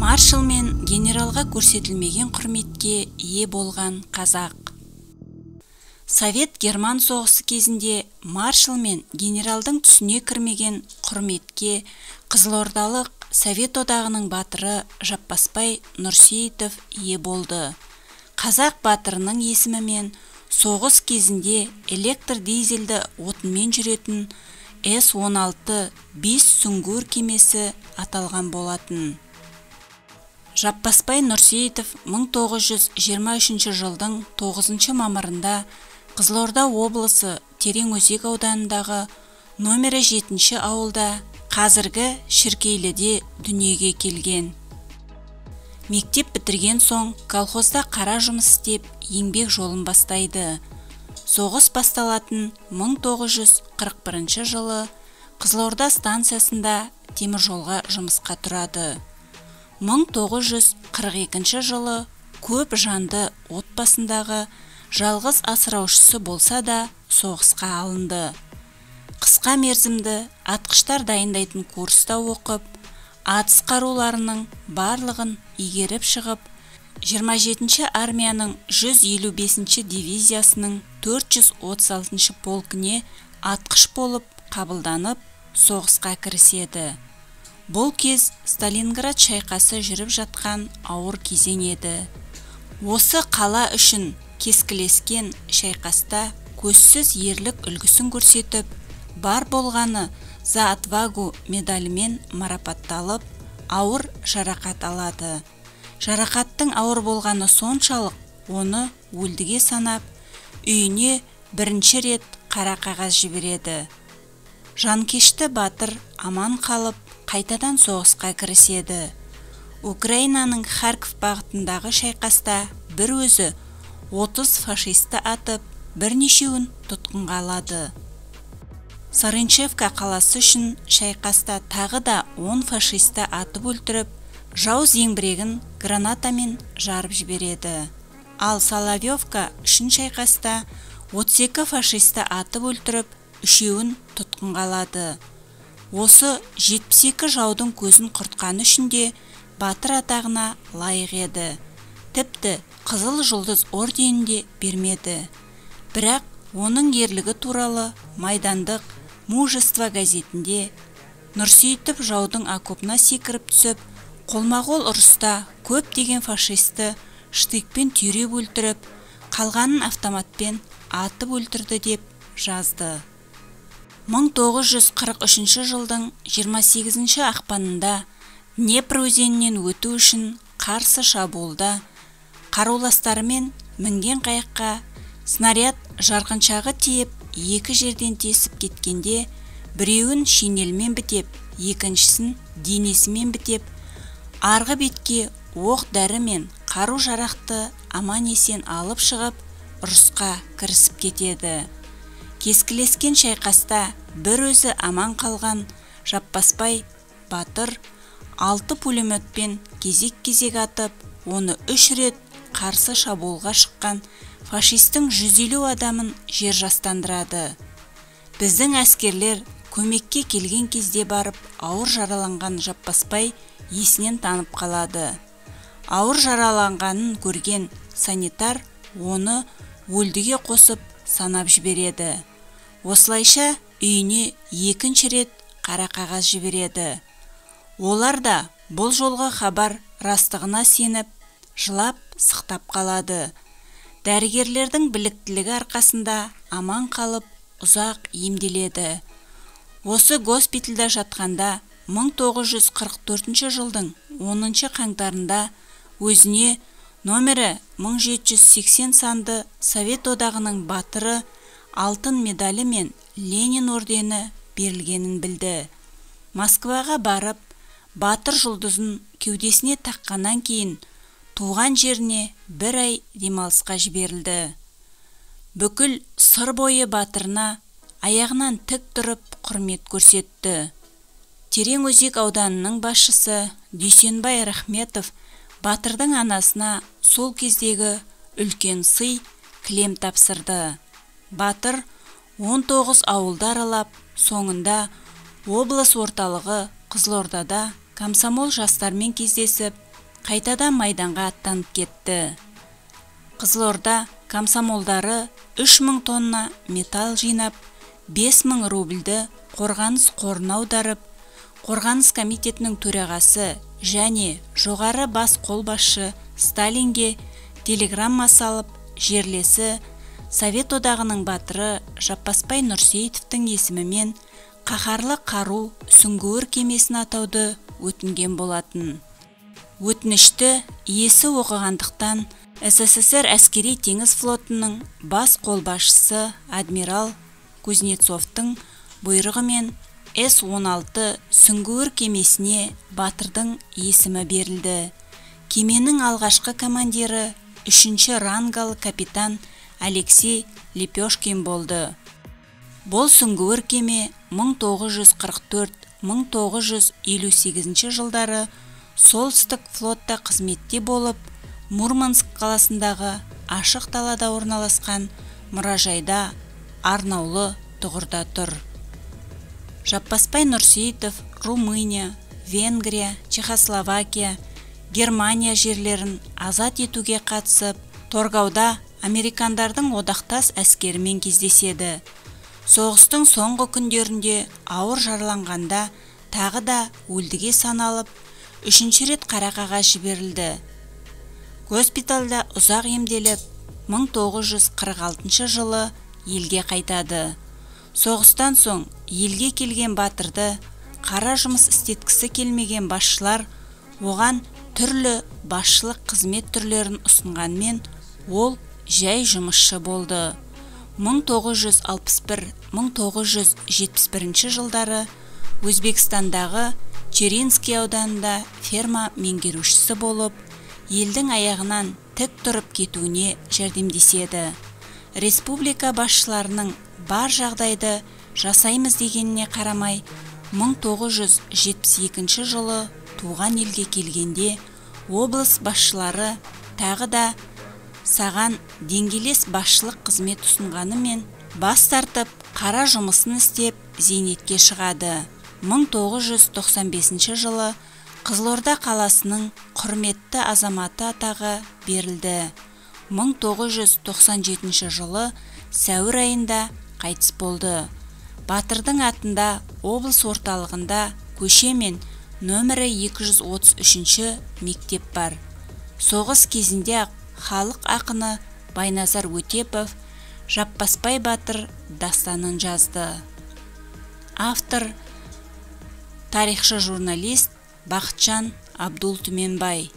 Маршал мен генералға көрсетілмеген құрметке ие болған қазақ. Совет-Герман соғысы кезінде маршал мен генералдың түсіне кірмеген құрметке Қызылордалық Совет Одағының батыры Жаппасбай Нұрсейітов ие болды. Қазақ батырының есімімен соғыс кезінде электр дизельді отынмен жүретін С-16 бес сүңгуір кемесі аталған болатын. Жаппасбай Нұрсейітов 1923 жылдың 9 мамырында Қызылорда облысы Тереңөзек ауданындағы номері 7 ауылда, қазіргі Шіркейліде дүниеге келген. Мектеп бітірген соң колхозда қара жұмыс істеп, еңбек жолын бастайды. Соғыс басталатын 1941 жылы Қызылорда станциясында теміржолға жұмысқа тұрады. 1942 жылы көп жанды отбасындағы жалғыз асыраушысы болса да соғысқа алынды. Қысқа мерзімді атқыштар дайындайтын курста оқып, атыс қаруларының барлығын игеріп шығып, 27-ші армияның 155-ші дивизиясының 436-шы полкіне атқыш болып қабылданып, соғысқа кіріседі. Бұл кез Сталинград шайқасы жүріп жатқан ауыр кезең еді. Осы қала үшін кескілескен шайқаста көзсіз ерлік үлгісін көрсетіп, бар болғаны «За отвагу» медалімен марапатталып, ауыр жарақат алады. Жарақаттың ауыр болғаны соншалық, оны өлдіге санап, үйіне бірінші рет қара қағаз жібереді. Жанкешті батыр аман қалып, қайтадан соғысқа кіріседі. Украинаның Харьков бағытындағы шайқаста бір өзі 30 фашисті атып, бірнешеуін тұтқынға алады. Сарынчевка қаласы үшін шайқаста тағы да 10 фашисті атып өлтіріп, жау зеңбірегін гранатамен жарып жібереді. Ал Соловьевка үшін шайқаста 32 фашисті атып өлтіріп, үшеуін тұтқынға алады. Осы 72 жаудың көзін құртқаны үшін де батыр атағына лайық еді. Тіпті Қызыл Жұлдыз орденін де бермеді. Бірақ оның ерлігі туралы майдандық «Мужество» газетінде Нұрсейітов жаудың окопына секіріп түсіп, қолма-қол ұрыста көптеген фашисті штыкпен түйреп өлтіріп, қалғанын автоматпен атып өлтірді деп жазды. 1943 жылдың 28 ақпанында Днепр өзенінен өту үшін қарсы шабуылда қаруластарымен мінген қайыққа снаряд жарқыншағы тиіп, екі жерден тесіп кеткенде, біреуін шинелмен бітеп, екіншісін денесімен бітеп, арғы бетке оқ дәрі мен қару жарақты аман есен алып шығып, ұрысқа кірісіп кетеді. Кескілескен шайқаста бір өзі аман қалған Жаппасбай батыр 6 пулеметпен кезек-кезек атып, оны 3 рет қарсы шабуылға шыққан фашистің 150 адамын жер жастандырады. Біздің әскерлер көмекке келген кезде барып, ауыр жараланған Жаппасбай есінен танып қалады. Ауыр жараланғанын көрген санитар оны өлдіге қосып санап жібереді. Осылайша үйіне екінші рет қара қағаз жібереді. Олар да бұл жолғы хабар растығына сеніп, жылап, сықтап қалады. Дәрігерлердің біліктілігі арқасында аман қалып, ұзақ емделеді. Осы госпитальда жатқанда 1944 жылдың 10 қаңтарында өзіне номері 1780 санды Совет Одағының батыры алтын медалі мен Ленин ордені берілгенін білді. Москваға барып, батыр жұлдызын кеудесіне таққаннан кейін туған жеріне бір ай демалысқа жіберілді. Бүкіл Сыр бойы батырына аяғынан тік тұрып құрмет көрсетті. Тереңөзек ауданының басшысы Дүйсенбай Рахметов батырдың анасына сол кездегі үлкен сый кілем тапсырды. Батыр 19 ауылды аралап, соңында облыс орталығы Қызылордада комсомол жастармен кездесіп, қайтадан майданға аттанып кетті. Қызылорда комсомолдары 3000 тонна металл жинап, 5000 рубльді қорғаныс қорына аударып, Қорғаныс комитетінің төрағасы және жоғары бас қолбасшы Сталинге телеграмма салып, жерлесі Совет Одағының батыры Жаппасбай Нұрсейітовтің есімімен қаһарлы қару сүңгуір кемесін атауды өтінген болатын. Өтінішті иесі оқығандықтан СССР әскери теңіз флотының бас қолбасшысы адмирал Кузнецовтың бұйрығымен С-16 сүңгуір кемесіне батырдың есімі берілді. Кеменің алғашқы командирі 3-ші рангалы капитан Алексей Лепешкин болды. Бұл сүңгуір кеме 1944-1958 жылдары Солтүстік флотта қызметте болып, Мурманск қаласындағы ашық далада орналасқан мұражайда арнаулы тұғырда тұр. Жаппасбай Нұрсейітов Румыния, Венгрия, Чехословакия, Германия жерлерін азат етуге қатысып, Торгауда американдардың одақтас әскерімен кездеседі. Соғыстың соңғы күндерінде ауыр жараланғанда тағы да өлдіге саналып, 3-ші рет қара қағаз жіберілді. Госпитальда ұзақ емделіп, 1946 жылы елге қайтады. Соғыстан соң елге келген батырды қара жұмыс істеткісі келмеген басшылар оған түрлі басшылық қызмет түрлерін ұсынғанмен, ол жай жұмысшы болды. 1961-1971 жылдары Өзбекстандағы Черинский ауданында ферма меңгерушісі болып, елдің аяғынан тік тұрып кетуіне жәрдемдеседі. Республика басшыларының бар жағдайды жасаймыз дегеніне қарамай, 1972 жылы туған елге келгенде облыс басшылары тағы да саған деңгейлес басшылық қызмет ұсынғанымен бас тартып, қара жұмысын істеп зейнетке шығады. 1995 жылы Қызылорда қаласының құрметті азаматы атағы берілді. 1997 жылы сәуір айында қайтыс болды. Батырдың атында облыс орталығында көше мен нөмірі 233 мектеп бар. Соғыс кезінде халық ақыны Байназар Өтепов Жаппасбай батыр дастанын жазды. Автор тарихшы журналист Бақытжан Абдул Түменбай.